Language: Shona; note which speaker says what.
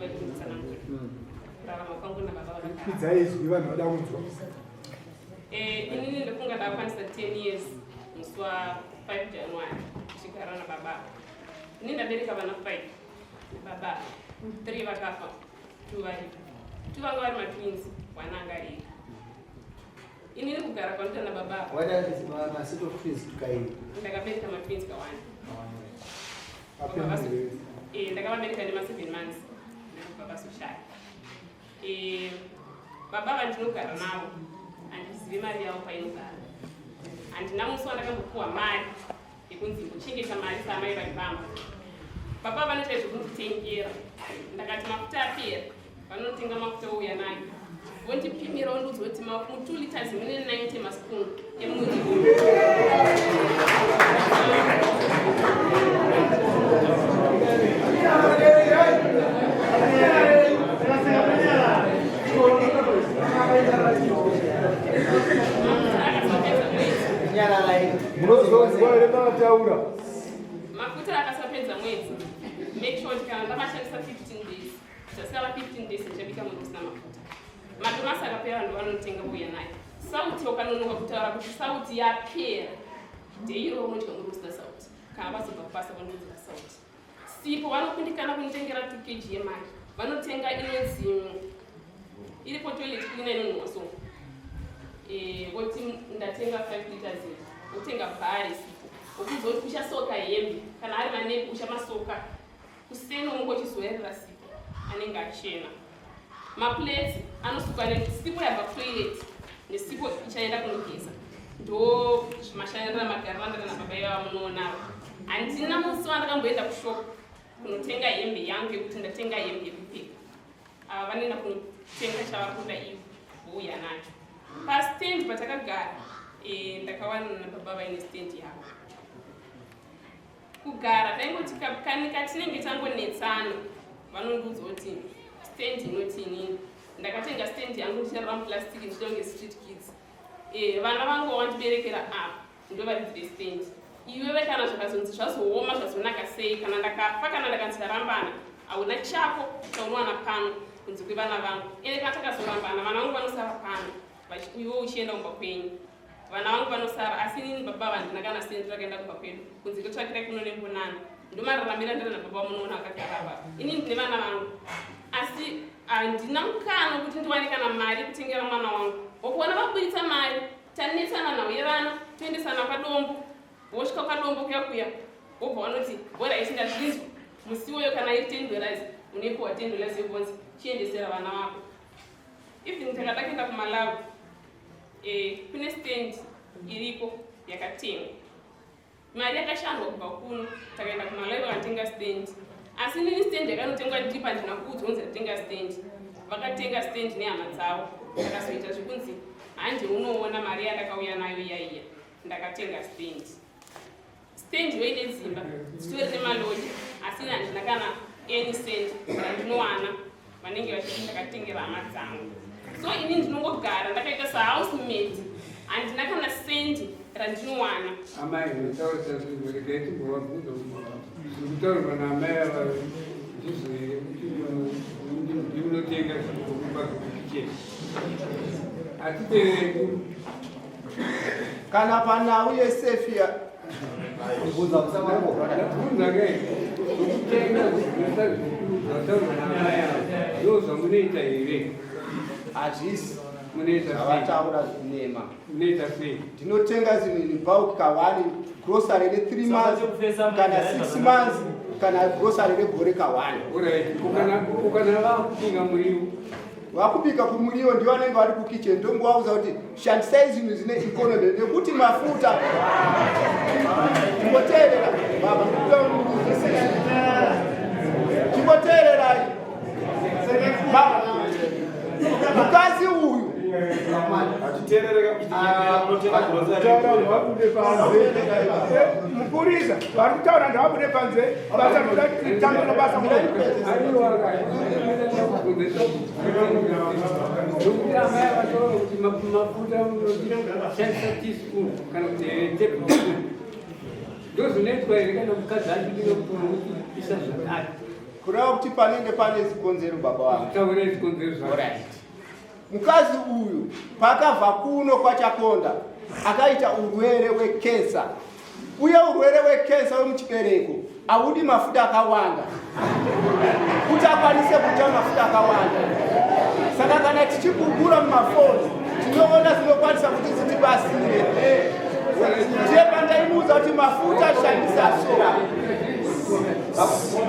Speaker 1: nguva yekunditsanangura kurarama kwangu nababa vakagara.
Speaker 2: Kwidzai izwi vanhu vada kunzwa.
Speaker 1: Inini ndofunga ndakakwanisa 10 years musi wa 5 January ndichigara nababa. Ini ndabereka vana 5 baba 3 vakafa, 2 varipo. 2 vanga vari matwins, one anga ari ega. Inini kugara kwanoita nababa
Speaker 3: What are ma set of twins tukaini?
Speaker 1: Ndakabereka matwins kawanda.
Speaker 2: Apembe.
Speaker 1: Ndakavabereka nema 7 months ndakubva vazoshaya. Baba vandinogara navo handizivi mari yavo painogara. Handina musi wandakambopuwa mari yekunzi kuchengeta mari saamai vari pamba. Baba vanoita zvekunditengera. Ndakati mafuta apera, vanotenga mafuta ouya nayo, vondipimira, vondiudza kuti mu 2 liters mune 90 maspoon emuriwo. Mafuta akasapedza mwedzi.
Speaker 3: Nyararai.
Speaker 2: Munozonzwa here paataura?
Speaker 1: Mafuta akasapedza mwedzi, make sure kuti kana ndamashandisa 15 days, chasara 15 days ndichabika muri usina mafuta. Madomasi akapera, ndo vanotenga kuuya nayo. Sauti, ukanonoka kutaura kuti sauti yapera, deiro unodya muri usina sauti. Kana vazobva kubasa vanondiudzira sauti. Sipo vanokundikana kunditengera 2 kg yemari. Vanotenga inonzi iripo toilet cleaner inonhuwa so. Voti ndatenga 5 liters, votenga bhari sipo, vokuudza kuti uchasoka hembe, kana ari manepi uchamasoka kuseni, unenge uchizoerera sipo anenge achena. Maplates anosukwa nesipo yabva kutoilet nesipo ichaenda kunogeza. Ndo mashandiro magariro andaka nababa ivava munoonavo. Handina musi wandakamboenda kushop kunotenga hembe yangu yekuti ndatenga hembe yekupfeka. Ava vanoenda kunotenga chavari kuda ivo, vouya nacho. Pastand patakagara, ndakawana nababa vaine stand yavo. Kugara taingoti kani katinenge tangonetsana, vanondiudza kuti stand inoti inini ndakatenga stand yangu ndicharara muplastic, ndichita kunge street kids. Vana vangu vawandiberekera apa ndo varidzi vestand. Iwewe kana zvakazonzi zvazooma, zvazonaka sei, kana ndakafa, kana ndakanzi ndarambana, hauna chako chaunowana pano kunze kwevana vangu. Ende kana takazorambana, vana vangu vanosara pano, iwe uchienda kumba kwenyu. Vana vangu vanosara, asi inini baba vandina kana sendi rakaenda kumba kwedu kunze kwetsvakirai kuno nembonano. Ndomararamira ndiri nababa munoona akagara apa. Inini ndine vana vangu, asi handina mukana wekuti ndiwane kana mari yekutengera mwana wangu. Wakuona vaburitsa mari, tanetsana nhau yevana, toendesana kwadombo, vosvika kwadombo kuya kuya, wobva vanoti alright, ndazvinzwa, musi iwoyo kana iri $10 unoipiwa $10 yobvonzi chiendesera vana vako. Even takada kuenda kuMalawi, kune stand iriko yakatengwa, mari yakashandwa kubva kuno. Takaenda kuMalawi vakatenga stand, asi nini stand yakanotengwa ndiripo, handina kuudzwa kunzi ndatenga stand. Vakatenga stand nehama dzavo. Takazoita zvekunzi handi unoona mari yandakauya nayo iya iya, ndakatenga stand. Stand yo ine dzimba dzitori nemaloja, asi ini handina kana any cent randinowana. Vanenge vachiti ndakatengera hama dzangu, so ini ndinongogara ndakaita sahousemate, handina kana sendi randinowana.
Speaker 4: Amai, regai timbovabvunza zviri kutaurwa naamai ava ndizvo here, kuti ndimunotenga zvinokupa kukicheni? Hatitereri.
Speaker 3: Kana panhau yesefia.
Speaker 4: Bvunza kai zvokutenga zvataurwa naamai ava ndo zvamunoita here?
Speaker 3: Hazvisi.
Speaker 4: Munoita sei?
Speaker 3: Zvavataura zvinema.
Speaker 4: Munoita sei?
Speaker 3: Ndinotenga zvinhu in bulk kawani, grocery re3 months kana 6 months, kana grocery regore kawani.
Speaker 4: Alright, ukana vakubika muriwo?
Speaker 3: Vakubika kumuriwo ndivo vanenge vari kukitchen. Ndongovaudza kuti shandisai zvinhu zvine economy nekuti mafuta. Chimboteerera baba, chimboteererai baba, mukadzi uyu.
Speaker 2: Taura, vabude panze. Mupurisa, vari kutaura ndavabude panze. Basa rinoda tange nobasa.
Speaker 4: Nokuti amai vataura kuti mafuta shandisa teaspoon kana kuti tablespoon, ndo zvinoitwa here kana mukadzi achibika kuti isa zvakati?
Speaker 3: Kureva kuti panenge pane zikonzero, baba vangu.
Speaker 4: Taure zvikonzero zvako.
Speaker 3: Alright. Mukadzi uyu paakabva kuno kwaChakonda akaita urwere hwekensa, uye urwere hwekensa wemuchibereko haudi mafuta akawanda kuti akwanise kuita mafuta akawanda. Saka kana tichigugura mumafoni, tinoona dzinokwanisa kuti dzitibatsire. Ndiye pandaimuudza kuti mafuta shandisa so.